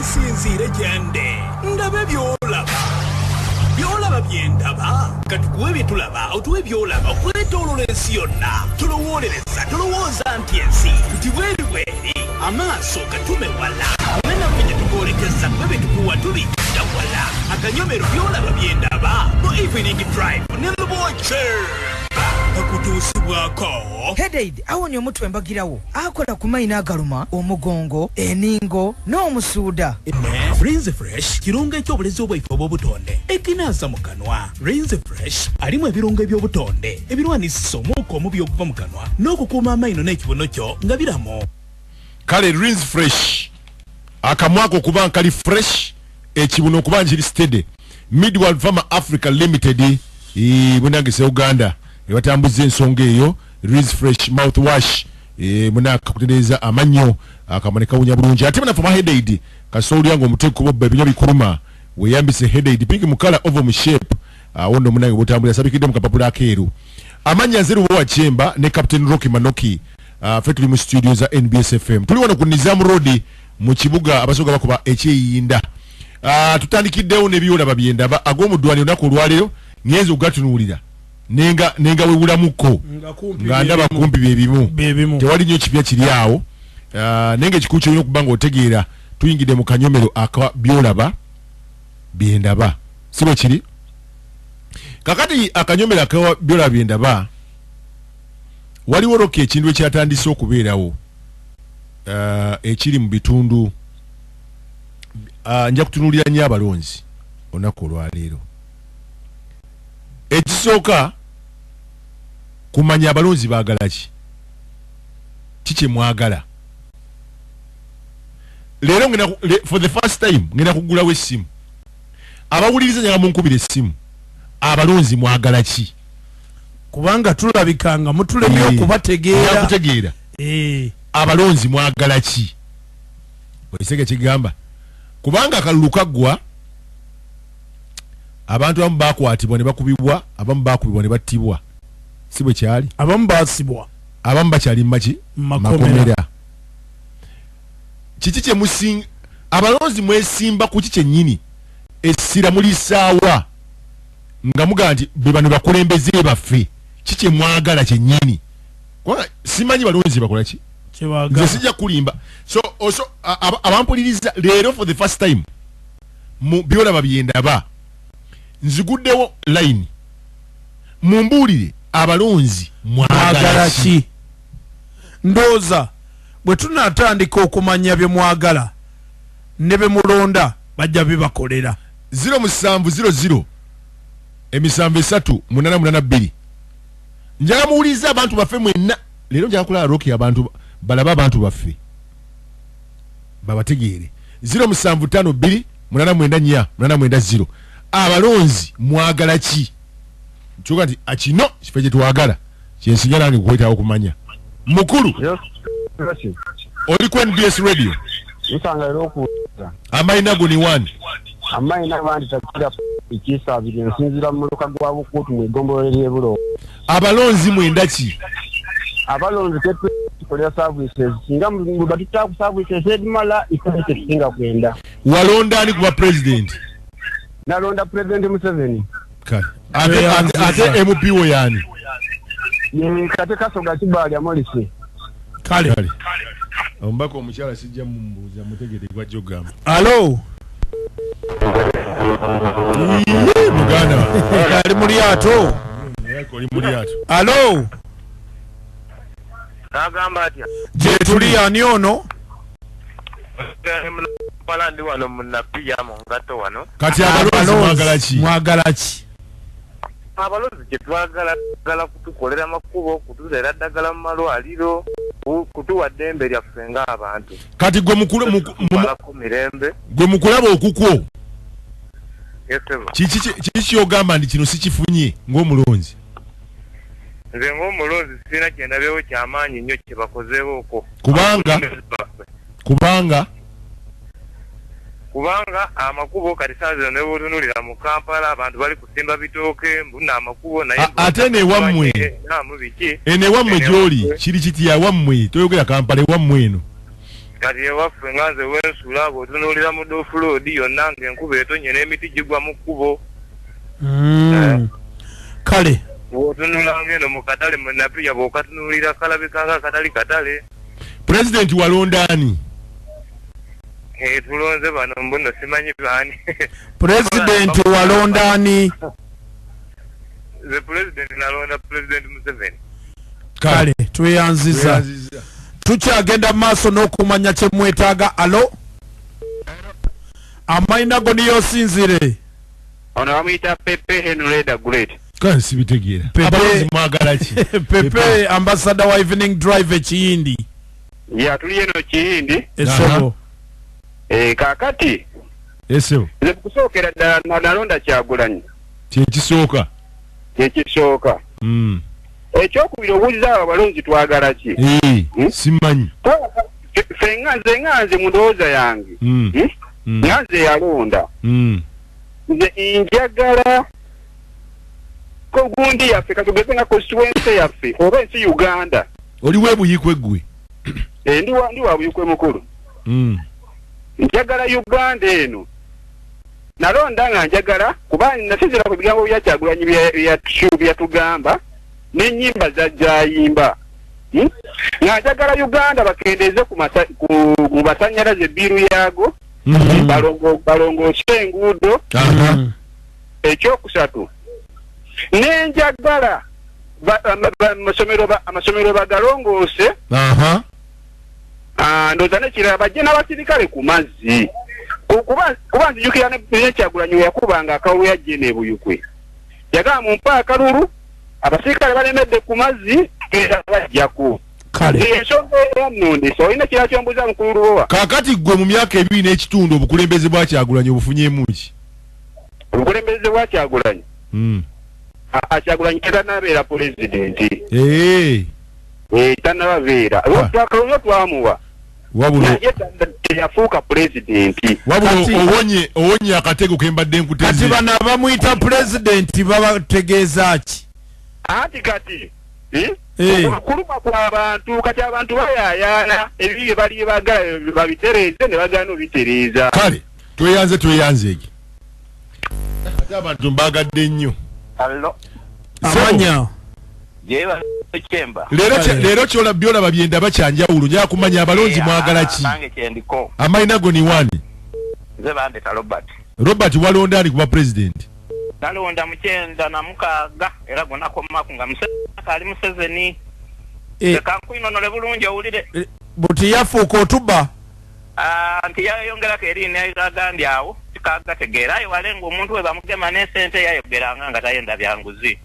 Nsinziire gyende ndabe byolaba, byolaba byendaba. Katukuwe byetulaba, otuwe byolaba okwetoolola ensi yonna. Tulowoolereza, tulowooza nti ensi nti bweri bweri, amaaso gatume wala, naffe gye tugolekeza kuba byetukuwa tubijja wala. Akanyomero byolaba byendaba mu Evening Drive ne Lubochemba kakutuusibwako Headaid awonya omutwe embagirawo, akola ku mayina agaluma, omugongo, eningo n'omusuuda. Ne Rinse Fresh kirungo eky'obulezi obwaife obw'obutonde ekinaaza mu kanwa. Rinse Fresh alimu ebirungo eby'obutonde ebirwanisa omukka omubi okuva mu kanwa n'okukuuma amaino n'ekibuno kyo nga biramu. Kale Rinse Fresh akamwako okuba nkali fresh, ekibuno okuba nkiri steady. Midworld Pharma Africa Limited munange Uganda ebatambuza ensonga eyo. Rinse Fresh mouthwash munaka kutereeza amannyo, akamwa ne kawunya bulungi. Ate munafe ma Headaid kasoolya ng'omutwe kubobba ebinywa bikuluma, weeyambise Headaid pink mu colour, oval mu shape. Awo nno munange bwotambulira sabikidde mu kapapula akeeru. Amannya nze Lubowa Chemba ne Captain Rocky Manoki. Ffe tuli mu studio za NBS FM, tuli wano ku Nizam Road mu kibuga Abasoga bakuba ekyeyinda. Tutandikiddewo n'ebyolaba byendaba ag'omuddwani olunaku olwaleero. Ngenza okugatunuulira nenga nenga wewulamuko nga ndaba kumpi byebimu, tewali nnyo kipya kiri awo. Naye nga ekikulu kyolina okuba nga otegeera, tuyingidde mu kanyomero aka byolaba byendaba, si bwe kiri? Kakati akanyomero aka byolaba byendaba, waliwo Rocky ekintu ekyatandise okubeerawo ekiri mu bitundu. Nja kutunuulira nnyo abalonzi olunaku olwaleero. Ekisooka kumanya abalonzi baagala ki, ki kye mwagala leero. For the first time ngenda kugulawo essimu, abawuliriza nyaga munkubira essimu. Abalonzi mwagala ki? Kubanga tulabika nga mutulemye okubategeera. Kutegeera. Abalonzi mwagala ki? Ekisege kigamba kubanga akalulu kaggwa, abantu abamu bakwatibwa ne bakubibwa, abamu bakubibwa ne battibwa, si bwe kyali? Abamu basibwa. Abamu bakyali mumaki? Makomera. Kiki kyemusinga abalonzi mwesimba ku ki kyennyini? Essira mulisaawa nga mugaa nti be bano bakulembeze baffe, ki kyemwagala kyennyini? Kubanga simanyi balonzi bakola ki, nze sijja kulimba. So oso abampuliriza leero, for the first time mu byolaba byendaba nziguddewo line, mumbuulire abalonzi mwagala ki? Ndowooza bwe tunaatandika okumanya bye mwagala ne bye mulonda, bajja bibakolera. 0700 7 3 882. Njagala muwulirize abantu baffe mwenna leero. Njagala kulaba Rocky, abantu balabe abantu baffe babategeere. 0752 894 890. Abalonzi mwagala ki? Kyoga nti akino kifo kye twagala, kyensinga nange kukwetaawo okumanya. Mukulu, oli ku NBS Radio. Nsanga era okuwuliza. Amayina go ni wani? Amayina bandi takira ekisaabiri, nsinzira mu muluka gwa Bukuutu mu iggombolola ly'Ebulo. Abalonzi mwenda ki? Abalonzi tetukolera services, singa batutaku services ebimala, ife tetusinga kwenda. Walonda ani kuba president? Nalonda President Museveni. Kale ate MP wo yani? Ye Kate Kasoga Kibalya Morisi. Kale. Omubaka omukyala sijja mumubuuza, mutegere gwajja okugamba. Alo. Muganda. Ali mu lyato. Oli mu lyato. Alo. Agamba atya? Gye tuli, ani ono? Mpala ndi wano mu Napiya mu ngato wano. Kati abalonzi mwagala ki? Mwagala ki? Abalonzi kye twagala, twagala kutukolera makubo, kututeera ddagala mu malwaliro, kutuwa ddembe lyaffe ng'abantu. Kati gwe Tumalako mirembe. Gwe mukulaba okukwo, Yes, sir. kiki kyogamba nti kino sikifunye ng'omulonzi? Nze ng'omulonzi sirina kyendabyewo kyamaanyi nnyo kye bakozeewo okwo. Kubanga? Kubanga amakubo kati saa zino ne bw'otunuulira mu Kampala, abantu bali kusimba bitooke mbuna amakubo, naye Ate newammwe? Naamu biki. Eno ewammwe gy'oli kiri kitya? Wammwe, toyogera Kampala, ewammwe eno. Kati ewaffe nga nze wensula bw'otunuulira mu doofuloodi yonna ng'enkuba etonye n'emiti gigwa mu kkubo. Kale bw'otunula ng'eno mu katale mu Napiya bw'okatunuulira kalabika nga akatali katale. Pulezidenti walonda ani? Tulonze bano mbuno simanyi baani. Pulezidenti walonda ani? The president nalonda President Museveni. Kale tweyanziza. Tukyagenda maaso n'okumanya kye mwetaaga. Alo, amayina go niyo osinzire? Ono bamuyita Pepe Henry the Great. Kale sibitegeera. Abalonzi mwagala ki? Pepe ambassador wa Evening Drive ekiyindi. Ya tuli eno kiyindi. Esebo. Kakati. Esebo. Nze kusookera ddala nalonda Kyagulanyi. Kyekisooka. Kyekisooka. Ekyokubiri obuuliza abo abalonzi twagala ki? Simanyi. Ffe nga nze mu ndowooza yange. Nga nze yalonda. Nze njagala gundi yaffe katugeze nga constituency yaffe oba ensi Uganda. Oli w'ebuyikwe ggwe? Ndi wa Buyikwe mukulu. Njagala Uganda eno. Nalonda nga njagala kuba nasinziira ku bigambo bya Kyagulanyi byatugamba n'ennyimba zajjayimba. Nga njagala Uganda bakendeeze ku masannyalaze ebbiru yaago, balongoose enguudo. Ekyokusatu nenjagala amasomero bagalongoose. Ndowooza n'ekirala bajje n'abasirikale ku mazzi. Kuba nzijukira ne Kyagulanyi we yakubanga akalulu yajja eno e Buyikwe. Yagamba mumpe akalulu, abasirikale balemedde ku mazzi era bajjako. Kale. Ensonga eyannondesa olina kirala ky'ombuuza mukulu Lubowa? Kaakati ggwe mu myaka 2 n'ekitundu obukulembeze bwa Kyagulanyi obufunyeemu ki? Obukulembeze bwa Kyagulanyi? Kyagulanyi tannabeera pulezidenti. Tannababeera. Akalulu twamuwa. Wabula teyafuuka pulezidenti. Wabula owonye akatego ke mbadde nkuteze. Kati bano abamuyita pulezidenti babategeeza ki? Anti kati okuluma kw'abantu, kati abantu bayaayaana ebibi bye bali baagala babitereeze ne bagaana obitereeza. Kale tweyanze egi. Ate abantu mbaagadde nnyo. Allo. Amanya. Leero byolaba byendaba kyanjawulo njagala kumanya abalonzi mwagala ki? Amayina go ni wani? Nze bandeta Robert. Robert walonda ani kuba pulezidenti? Nalonda 96 era gunakomaku nga ali Museveni. Leka nkwinonole bulungi owulire. Buti yafuuka otuba? Nti yayongerako erinnya agandi awo tikagategeera aye walenga omuntu we bamugema n'esente yayogeranga nga tayenda byanguzi.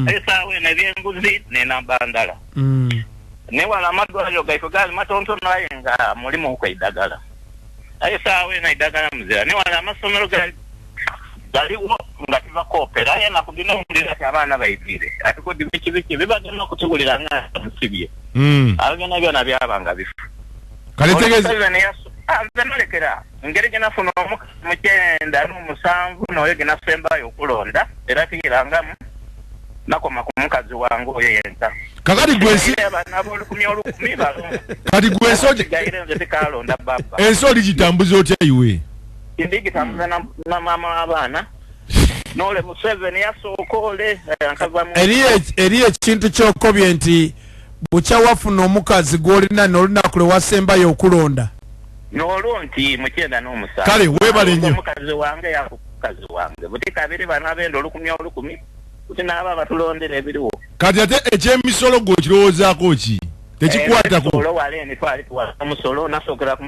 Essaawa eno ebyenguzi n'enamba ndala. Newala amalwaliro gaife gaali matonotono aye nga mulimu okwo eddagala. Aye essaawa eno eddagala muzira. Newala amasomero galiwo nga tibakoopera aye enaku dino owulira ti abaana baidwire. Ate kodi biki biki bibagema okutugulira nga musibye. Awo byonna byonna byabanga bifu. Kale tegeeza. Nze nolekera engeri gye nafuna omukazi mu 97 n'oyo gye nasembayo okulonda era tigirangamu nakoma ku mukazi wange oyo yenka. Kakati gwe ensi abolukumi balonda. Kati gwe ensi nze tikalonda baba. Ensi oligitambuza otya iwe? Ndigitambuza na maama w'abaana n'ole Museveni yasooka ole nkava mu. Eri ekintu ky'okobye nti bukya wafuna omukazi gw'olina n'olunaku lwe wasembayo okulonda. N'olwo nti mu 97. Kale weebale nnyo. Omukazi wange yakukazi wange buti kabiri bano abenda 10,000 kuti n'abo abatulondera ebiriwo. Kati ate ekyemisolo gwe okirowoozaako ki? Tekikwatako. Omusolo wala eno twali tuwa omusolo nasookera ku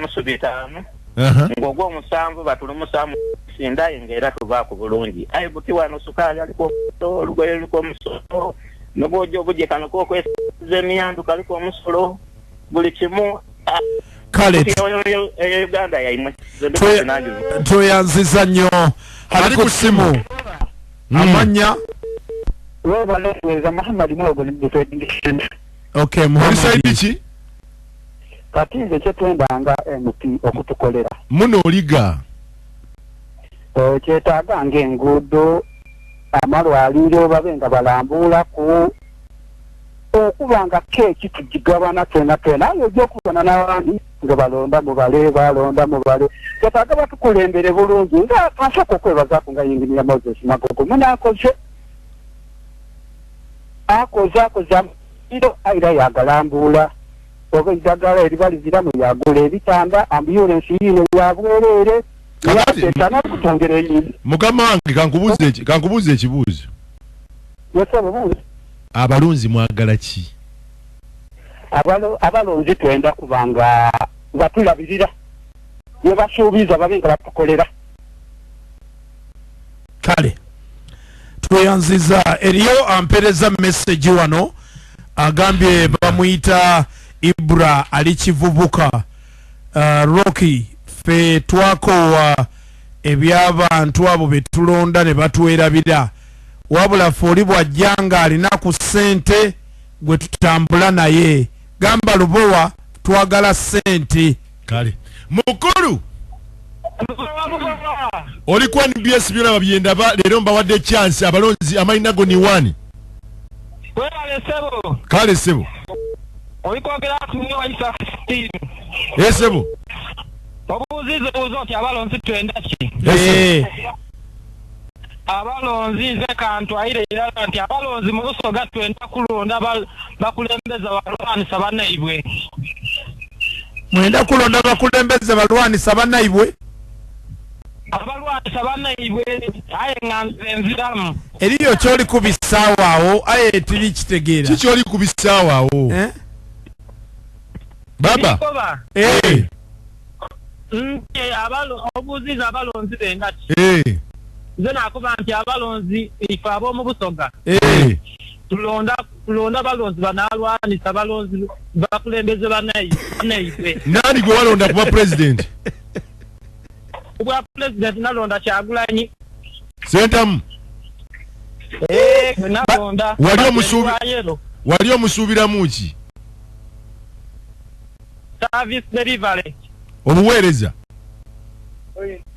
nusu 5. Ng'ogw'omusanvu batulumusaamu sindaye ng'era tuvaako bulungi. Aye buti wano sukaali aliko omusolo, olugoye luliko omusolo, n'obwojo obujje kano k'okwesiza emyandu kaliko omusolo, buli kimu. Kale Uganda yaimwe. Tweyanziza nnyo. Ali ku ssimu. Amanya. Okay, Muhammad. Kati nze kyetwendanga MP okutukolera. Muno oliga. Kyetaaga ng'enguudo, amalwaliro babe nga balambuulaku, okuba nga keeki tugigabana twena twena, aye ojja okubona n'abandi Nga balonda mubale balonda mubale twetaaga batukulembere bulungi nga kansooka okwebazaako nga yinginiya Moses Magogo munaakoze akoze akoze iro aira yagalambuula oba eddagala eriba liziramu yagula ebitanda ambulensi yiino yabwereere yaetana okutongera enyini. Mukama wange, kankubuuze ekibuuzo. Abalonzi mwagala ki? Abalonzi twenda kubanga batulabirira bye basuubiza babe nga batukolera. Kale tweyanziza. Eriyo ampereza message wano, agambye bamuyita Ibra ali Kivubuka. Rocky, fe twakoowa ebyabantu abo betulonda ne batwerabira, wabula fe oli bwajja nga alina ku ssente gwe tutambula naye. Gamba Lubowa twagala ssente. Kale mukulu, oli ku NBS Byolaba Byendaba. Leero mbawadde chance abalonzi. Amalina go ni wani? Webale sebo. Kale sebo. Oli kwogera kumwe Steve. Eh sebo. Obuuziza obuuza nti abalonzi twenda ki? Eh. Abalonzi nze kantwayire irala nti abalonzi mu Busoga twenda kulonda bakulembeza balwanisa bannaibwe. Mwenda kulonda bakulembeze balwanisa bannaibwe? Abalwanisa bannaibwe, aye nga nze nziramu. Eriyo kyoli ku bisaawo awo, aye tiri kitegeera. Ki kyoli ku bisaawo awo? Eh? Baba. Nkoba. Eh. Nti obuuziza abalonzi benda ki? Eh. Nze nakuba nti abalonzi ife ab'omu Busoga Eh. tulonda balonzi banalwanisa balonzi bakulembeze bannaibwe. Nani gwe walonda kuba president? Obwa president nalonda Kyagulanyi. Sentamu. Eh, nalonda. Wali omusuubiramu ki? Service delivery. Obuweereza.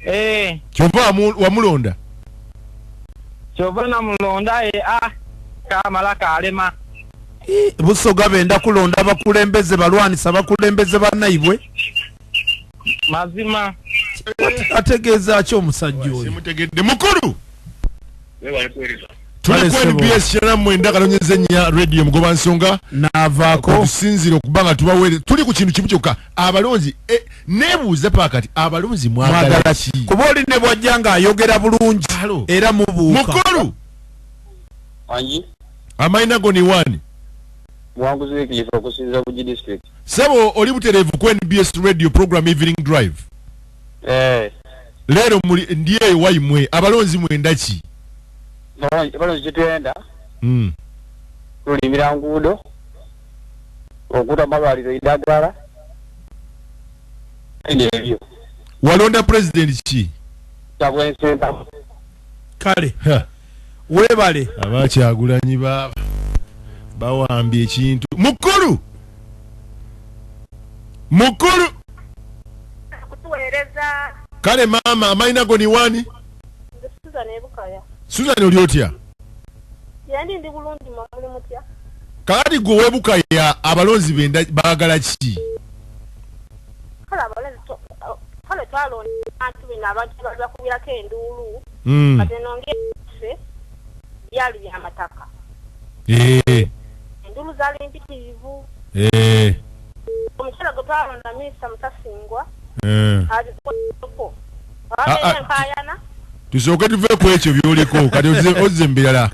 Eh. Kyova wamulonda. Kyova namulonda kamala kalema. Busoga benda kulonda bakulembeze balwanisa bakulembeze bannaibwe. Mazima. Ategeeza ki omusajja oyo? Simutegedde. Mukulu. Tuli ku NBS 94.4 radio Mugoba Nsonga. Navaako. Okusinziira okuba nga tubaweere tuli ku kintu kimu kyokka. Abalonzi neebuuza paakati abalonzi mwagala ki? Kuba oli ne bw'ajja ng'ayogera bulungi era mubuuka. Mukulu. Wangi. Amayina go ni wani? Muwanguzi w'ekifo okusinziira ku G district. Sebo oli butereevu ku NBS radio program Evening Drive. Eh. Leero muli ndiye waimwe abalonzi mwenda ki? Abalonzi kyetwenda tulimira nguudo, okuta amalwaliro eddagala ebyo. Walonda president ki? Kyagulanyi Ssentamu. Kale webale. Abakyagulanyi bawambye ekintu. Mukulu. Mukulu. Kutuweereza. Kale mama, amayina go ni wani? Susan Ebukaya. Susan oli otya? Yandi ndi bulungi, muli mutya? Kakati gwe webukaya abalonzi benda baagala ki? Kale abalonzi kale twalonda abantu bino abantu bakubirako enduulu. Kati eno ngeffe byali byamataka. Enduulu zaali mpitirivu. Omukyala gwe twalonda Minisita Mutasingwa azikuko. Ababeera enkaayana. Tusooke tuve ku ekyo by'oliko kati ozze mu birala.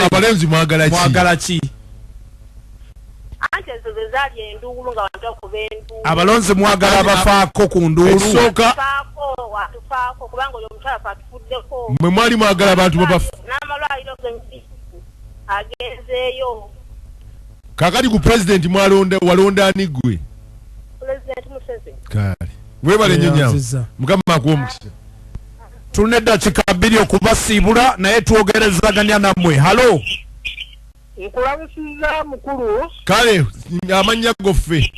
Abalonzi mwagala ki? Mwagala ki? Anti ezo ze zaali enduulu nga abantu bakuba enduulu. Abalonzi mwagala bafaako ku nduulu. Ekisooka atufaako kubanga oyo omukyala fe atufuddeko. Mmwe mwali mwagala abantu babafu. N'amalwaliro agenzeeyo. Kakati ku president mwalonda walonda ani gwe? President Museveni. Kale webale nnyo nnyabo. Mukama akuwe omukisa. Tulina eddakiika 2 okubasiibula naye twogerezaganya nammwe. Halo. Nkulabisiza mukulu. Kale amannya goffe.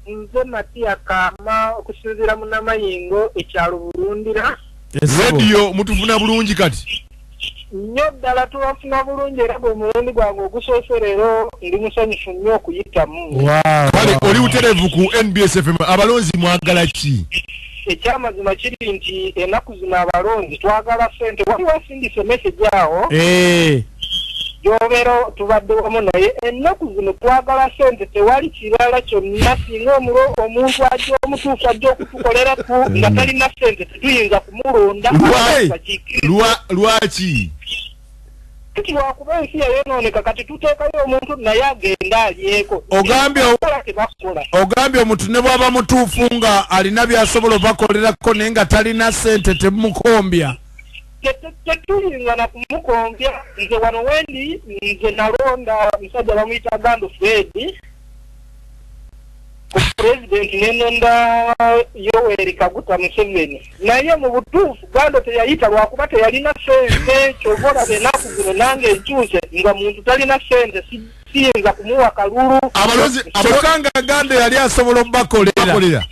Nze Matiya Kama okusinziira mu Namayingo ekyalo Bulundira. Radio mutufuna bulungi kati? Nnyo ddala tubafuna bulungi era gwe omulundi gwange ogusoose leero ndi musanyufu nnyo okuyitamu. Kale oli butereevu ku NBS FM. Abalonzi mwagala ki? Ekyamazima kiri nti ennaku zino abalonzi twagala ssente. Waliwo asindise message awo gy'obeera tubadde wamu naye. Ennaku zino twagala ssente, tewali kirala kyonna. Singa omuntu ajja omutuufu ajja okutukolera nga talina ssente, tetuyinza kumulonda. Lwaki? Kati lwakuba ensi yayonooneka, kati tuteekayo omuntu naye agenda alyeko. Ogambye omuntu ne bw'aba mutuufu nga alina by'asobola obakolerako naye nga talina ssente, temukombya. Tetuyinza na kumukombya. Nze wano wendi, nze nalonda musajja bamuyita Gando Fred ku pulezidenti, nenonda Yoweri Kaguta Museveni, naye mu butuufu Gando teyayita lwakuba teyalina ssente. Kyova olaba ennaku zino nange nkyuse, nga muntu talina ssente siyinza kumuwa kalulu. Kyokka nga Gando yali asobola obubakolera.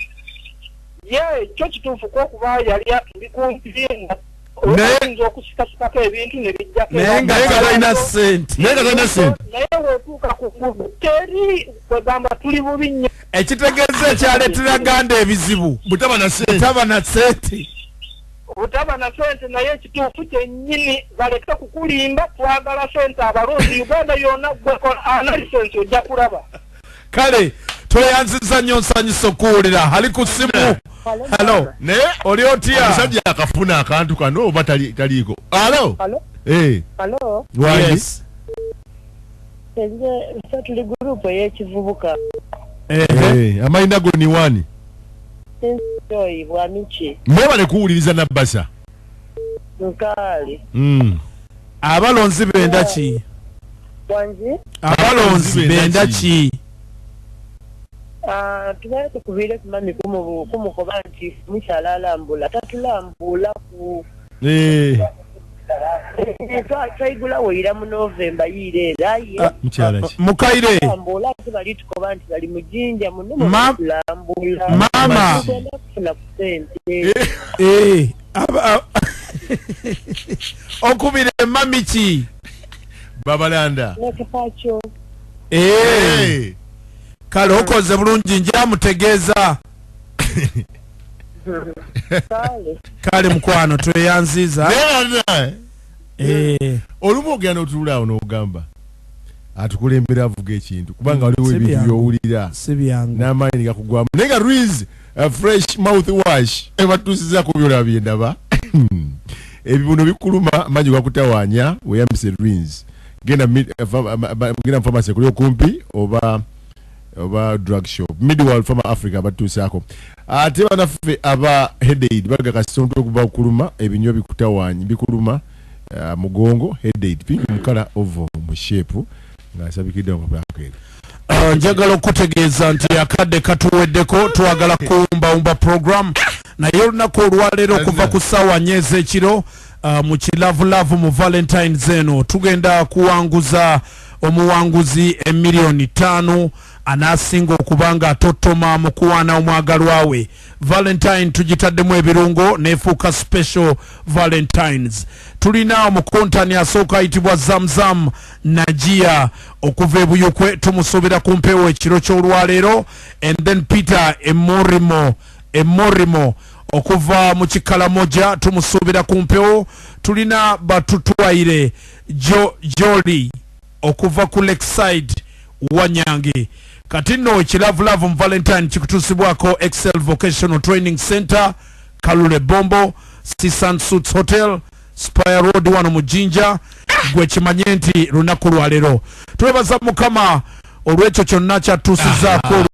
Ye kyo kituufu kwokuba yali atuli kumpi nga oyinza okusikakikako ebintu ne bijjako, naye nga talina ssente. Naye weetuuka ku ngudo teri, kwegamba tuli bubi nnyo. Ekitegeeza ekyaleetera Ganda ebizibu butaba na ssente. Butaba na ssente. Naye ekituufu kyennyini, baleke kukulimba, twagala ssente abalonzi. Uganda yonna gwekola analysis ojja kulaba. Kale tweyanziza nnyo, nsanyusa okuwulira. Ali ku ssimu. Halo, oli otya? Omusajja akafuna akantu kano oba taliiko? Alo. Alo. Yes. Nze tuli group ey'ekivubuka. Amayina go ni wani? Joy Bwamiki. Mwebale kuwuliriza Nabbasa. Nkaali. Abalonzi benda ki? Wangi? Abalonzi benda ki? Tubaye tukubire kumami kumukoba nti mukyala alambula tatulambula ku twaigulawo ira mu Novemba yiire era ye mukaire ambula ate bali tukoba nti bali mu Jinja muno mulambula mama kufuna ku ssente. Okubire mami ki babalanda nekipakyo. Kale okoze bulungi, njamutegeeza. Kale mukwano tweyanziza. Olumu ogenda n'otuula awo n'ogamba atukulembera avuga ekintu, kubanga waliwo ebintu by'owulira n'amaanyi gakugwamu. Naye nga Ruiz fresh mouth wash ebatuusizaako byolaba byendaba. Ebibuno bikuluma, amaanyi gakutawaanya, weeyambise Ruiz. Genda mu pharmacy ekuli okumpi oba drug shop. Midworld Pharma Africa batuusaako. Ate banaffe aba headache baga kasita omutwe guba gukuluma, ebinywa bikutawaanya, bikuluma mugongo, headache pink mukala ovo mu shape ng'asabikiddwa mu kapula. Njagala okutegeeza nti akadde katuweddeko, twagala kuwumbawumba program naye olunaku olwaleero okuva ku ssaawa 4 ez'ekiro mu kilavulavu mu Valentines eno tugenda kuwanguza omuwanguzi emiliyoni 5 anaasinga okuba nga atotoma mu kuwaana omwagalwa we. Valentine tugitaddemu ebirungo nefuuka special Valentines. Tulina omukontani asooka ayitibwa Zamzam Najia okuva e Buyukwe, tumusuubira ku mpewo ekiro ky'olwaleero. And then Peter Emorimo okuva mu Kikalamoja tumusuubira ku mpewo. Tulina Batutwaire Joli okuva ku Lakeside Wanyange. Kati nno ekilavulavu mu Valentine kikutuusibwako Excel Vocational Training Center, Kalule Bombo, Sisan Suits Hotel, Spire Road wano mu Jinja. Gwe kimanye nti lunaku lwaleero twebaza Mukama olw'ekyo kyonna kyatuusizaako.